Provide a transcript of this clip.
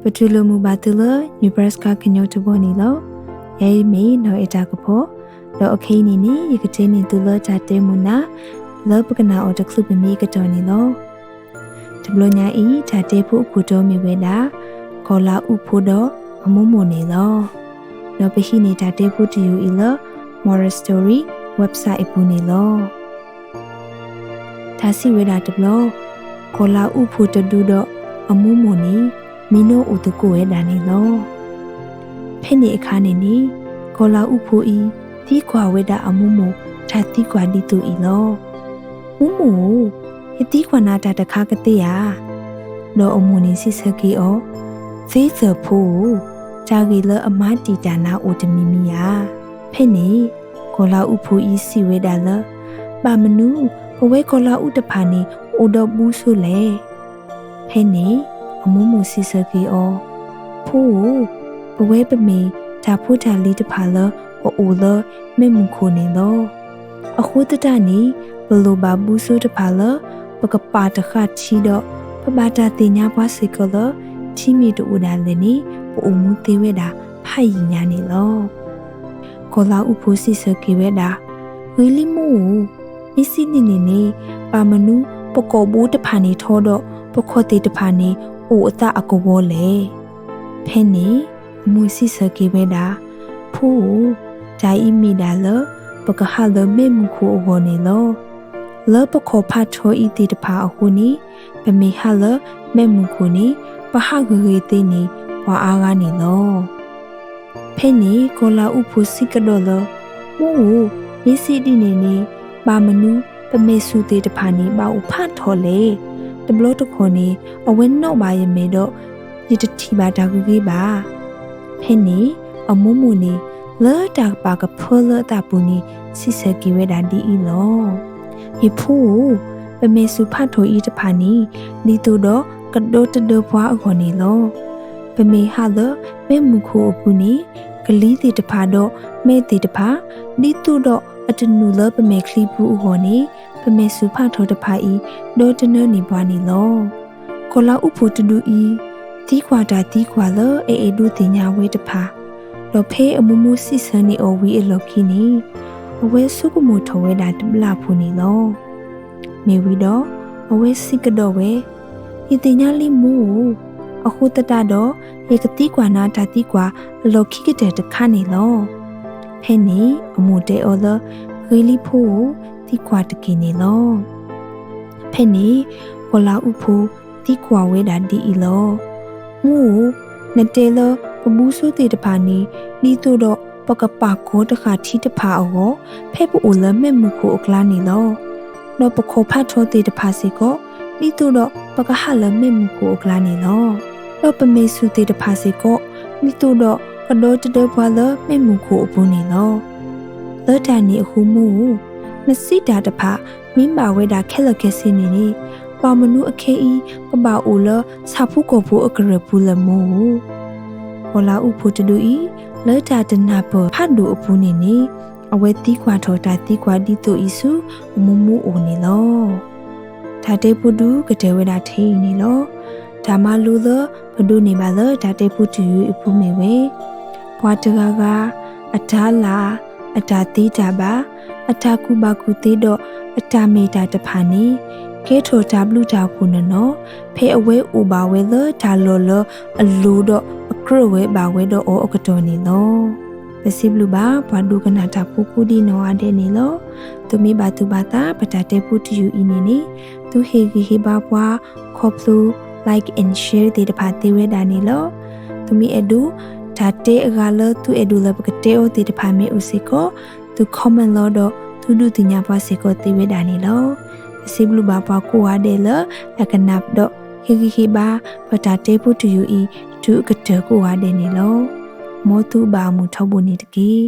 ပတူၢ်လိာ်မုာ်ဘၣ်သုလၢ Nebraska ကညီတဝၢန့ၣ်လီၤ. ယၤအံၤမ့ၢ်နီၢ်အဲၣ်တၢ်ကပီၤ, ဒီးအခဲအံၤန့ၣ်န့ၣ် ယကတဲန့ၢ်သုလၢတၢ်တဲမုာ်နၤ လၢပကနၣ်အီၤတချုးပမံအကတီၢ်န့ၣ်လီၤ. တဘျီညါအံၤ တၢ်တဲဖိအခိၣ်တီမ့ၢ်ဝဲဒၣ် ကီၤလၤအူဖိဒီးအမိၢ်မိၢ်န့ၣ်လီၤ. ဒီးပဟံးန့ၢ်တၢ်တဲဖိတယုၢ်အံၤလၢ Moral Story website အပူၤန့ၣ်လီၤ. တၢ်စံးဝဲဒၣ်တဘျီ, ကီၤလၤအူဖိတဒုဒီးအမိၢ်မိၢ်န့ၣ် မံနီၤအိၣ်သကိးဝဲဒၣ်န့ၣ်လီၤ. ဖဲန့ၣ်အခါန့ၣ်န့ၣ် ကီၤလၤအူဖိအံၤ သံကွၢ်ဝဲဒၣ်အမိၢ်မိၢ် တၢ်သံကွၢ်ဒ်သိးအံၤလီၤ. မိၢ်မိၢ်ဧၢ, ယသံကွၢ်နၤတၢ်တခါကသ့ဧါ. ဒီးအမိၢ်န့ၣ်စံးဆၢက့ၤအီၤ, သ့သၢၣ်ဖိဧၢ, တၢ်ဂ့ၢ်လၢအမၤတံာ်တာ်နၤအိၣ်တမံၤမံၤဧါ. ဖဲန့ၣ် ကီၤလၤအူဖိအံၤစံးဝဲဒၣ်လၢ ဘၣ်မနုၤ ပဝဲကီၤလၤအူတဖၣ်န့ၣ် အိၣ်ဒီးဘူးစိလဲၣ်. ဖဲန့ၣ် အမိၢ်မိၢ်စံးဆၢက့ၤအီၤ, ဖိဧၢ, ပဝဲပမ့ၢ်တၢ်ဖိတၢ်လံၤတဖၣ်လၢအအိၣ်လၢမဲးမုၢ်ခိၣ်န့ၣ်လီၤ. အဃိသတးန့ၣ် ပလိၣ်ဘၣ်ဘူးစိတဖၣ်လၢ ပကပာ်တဃာ်ထံဒီး ပဘၣ်တၢ်သ့ၣ်ညါပှၤစ့ၢ်ကီးလၢ ထံမ့ၢ်တအိၣ်ဒၣ်လဲာ်န့ၣ် ပအိၣ်မူသ့ဝဲဒၣ်ဖးယံာ်ညါန့ၣ်လီၤ. ကီၤလၤအူဖိစံးဆၢက့ၤဝဲဒၣ်, ဂ့ၤလံမိၢ်ဧၢ, မ့ၢ်စံးဒ်န့ၣ်န့ၣ် ဘၣ်မနုၤပကိာ်ဘိတဖၣ်န့ၣ်ထီဒီး ပခီၣ်သ့ၣ်တဖၣ်န့ၣ် အိၣ်အသးအကဝီၤလဲၣ်. ဖဲန့ၣ် အမိၢ်စံးဆၢက့ၤဝဲဒၣ်, ဖိဧၢ, တၢ်အံၤမ့ၢ်ဒၣ်လၢ ပကဟးလၢမဲးမုၢ်ခိၣ်အဂီၢ်န့ၣ်လီၤ. လၢပခီၣ်ဖးထီအံၤသ့ၣ်တဖၣ်အဃိန့ၣ် ပမ့ၢ်ဟးလၢမဲးမုၢ်ခိၣ်န့ၣ် ပဟးဂ့ၤဂ့ၤသ့န့ၣ် ပှၤအါဂၤန့ၣ်လီၤ. ဖဲန့ၣ် ကီၤလၤအူဖိစံးကဒီးလၢ မိၢ်ဧၢ, မ့ၢ်စံးဒ်န့ၣ်န့ၣ် ဘၣ်မနုၤပမဲာ်ဆူၣ်သ့ၣ်တဖၣ်န့ၣ် ဘၣ်အိၣ်ဖးထီလဲၣ်. တဘျီတခီၣ်န့ၣ် အဝဲနီၣ်ဘၣ်ယမဲာ်ဒီး ယတထံၣ်ဘၣ်တၢ်ဂ့ၤဂ့ၤဘၣ်. ဖဲန့ၣ် အမိၢ်မိၢ်န့ၣ် လၢတၢ်ကပာ်ကဖၢလၢအသးပူၤန့ၣ် စံးဆၢက့ၤဝဲဒၣ်ဒ်အံၤလီၤ. ယဖိဧၢ, ပမဲာ်ဆူၣ်ဖးထီအံၤတဖၣ်န့ၣ် ဒ်သိးဒီးကဒီတဒၢပှၤအဂီၢ်န့ၣ်လီၤ. ပမ့ၢ်ဟးလၢမဲးမုၢ်ခိၣ်အပူၤန့ၣ် ကလံၤသ့ၣ်တဖၣ်ဒီးမဲးသ့ၣ်တဖၣ် ဒ်သိးဒီးအတနုာ်လၢပမဲာ်ချံပူၤအဂီၢ်န့ၣ် ပမဲာ်ဆူၣ်ဖးထီတဖၣ်အံၤ ဒီတနၢန့ၢ်ပှၤန့ၣ်လီၤ. ကီၤလၤအူဖိတဒုအံၤ သံကွၢ်တၢ်သံကွၢ်လၢအအဲၣ်ဒိးသ့ၣ်ညါဝဲတဖၣ်, ဒီးဖဲအမိၢ်မိၢ်စံးဆၢန့ၢ်အီၤဝံၤအလီၢ်ခံန့ၣ် အဝဲဆိကမိၣ်ထီၣ်ဝဲဒၣ်တဘျၣ်ဖိန့ၣ်လီၤ. မ့ၢ်ဝံၤဒီး အဝဲစံးကဒီးဝဲ, ယသ့ၣ်ညါလံမိၢ်ဧၢ, အဃိသတးဒီး ယကသံကွၢ်နၤတၢ်သံကွၢ်အလီၢ်ခံကတၢၢ်တခါန့ၣ်လီၤ. ဖဲန့ၣ်အမိၢ်တဲအီၤလၢ ဂ့ၤလံဖိဧၢ, သံကွၢ်တက့ၢ်န့ၣ်လီၤ. ဖဲန့ၣ် ကီၤလၤအူဖိသံကွၢ်ဝဲဒၣ်ဒ်အံၤလီၤ. မိၢ်ဧၢ, နတဲလၢပဘူးစိသ့ၣ်တဖၣ်န့ၣ် ဒ်သိးဒီးပကပာ်ကီၤတဃာ်ထံတဖၣ်အဂီၢ် ဖဲပအိၣ်လၢမဲးမုၢ်ခိၣ်အကျါန့ၣ်လီၤ. ဒီးပခီၣ်ဖးထီသ့ၣ်တဖၣ်စ့ၢ်ကီး ဒ်သိးဒီးပကဟးလၢမဲးမုၢ်ခိၣ်အကျါန့ၣ်လီၤ. ဒီးပမဲာ်ဆူၣ်သ့ၣ်တဖၣ်စ့ၢ်ကီး ဒ်သိးဒီးကဒီတဒၢပှၤလၢမဲးမုၢ်ခိၣ်အပူၤန့ၣ်လီၤ. လၢတၢ်န့ၣ်အဃိမိၢ်ဧၢ, နစံးတၢ်တဖၣ် မ့ၢ်ဘၣ်ဝဲဒၣ်ခဲလၢာ်ခဲဆ့န့ၣ်န့ၣ် ဘၣ်မနုၤအခဲအံၤပဘၣ်အိၣ်လၢဆၣ်ဖိကီၢ်ဖိအကရၢၢ်ပူၤလဲၣ်မိၢ်ဧၢ. ကီၤလၤအူဖိတဒုအံၤ လၢတၢ်တနၢ်ပၢၢ်ဖးဒိၣ်အပူၤန့ၣ်န့ၣ် အဝဲသံကွၢ်ထီၣ်တၢ်သံကွၢ်ဒ်သိးအံၤဆူအမိၢ်မိၢ်အိၣ်န့ၣ်လီၤ. တၢ်တဲဖိဒုကတၢၢ်ဝဲဒၣ်ထဲအံၤန့ၣ်လီၤ. တၢ်မၤလိလၢပဒိးန့ၢ်ဘၣ်လၢတၢ်တဲဖိတယုၢ်အံၤအပူၤမ့ၢ်ဝဲ ပှၤတဂၤဂၤ အတၤလၢ် အတၢ်သ့တၢ်ဘၣ် အတၢ်ကူၣ်ဘၣ်ကူၣ်သ့ဒီးအတၢ်မ့ၢ်တၢ်တဖၣ်န့ၣ် ကဲထီၣ်တၢ်ဘျုးတၢ်ဖှိၣ်နီၢ်နီၢ် ဖဲအဝဲအိၣ်ဘၣ်ဝဲလၢတၢ်လီၢ်လၢအလိၤဒီးအကြၢးဝဲဘၣ်ဝဲဒီးအီၤအကတီၢ်န့ၣ်လီၤ. ပစံးဘျုးဘၣ်ပှၤဒိကနၣ်တၢ်ဖိကိးဒံးနီၢ်ဂၤဒဲးန့ၣ်လီၤ. သုမ့ၢ်ဘၣ်သူၣ်ဘၣ်သးပတၢ်တဲဖိတယုၢ်အံၤန့ၣ်န့ၣ် သုဟ့ၣ်ဂံၢ်ဟ့ၣ်ဘါပှၤ ခီဖျိ like and share သ့ၣ်တဖၣ်သ့ဝဲဒၣ်န့ၣ်လီၤ. သုမ့ၢ်အဲၣ်ဒိး တၢ်တဲအဂၤလၢသုအဲၣ်ဒိးလၢပကတဲအီၤသ့ၣ်တဖၣ်မ့ၢ်အိၣ်စ့ၢ်ကီး သု comment လီၤဒီး သုဒုးသ့ၣ်ညါပှၤစ့ၢ်ကီးသ့ဝဲဒၣ်န့ၣ်လီၤ. ပစံးဘျုးဘၣ်ပှၤကိးဂၤဒဲးလၢ အကနၣ်ဒီး ဟ့ၣ်ဂံၢ်ဟ့ၣ်ဘါ ပတၢ်တဲဖိတယုၢ်အံၤ တုၤအကတၢၢ်ကိးဂၤဒဲးန့ၣ်လီၤ. မ်သုဘၣ်အမုာ်ထီဘိန့ၣ်တက့ၢ်.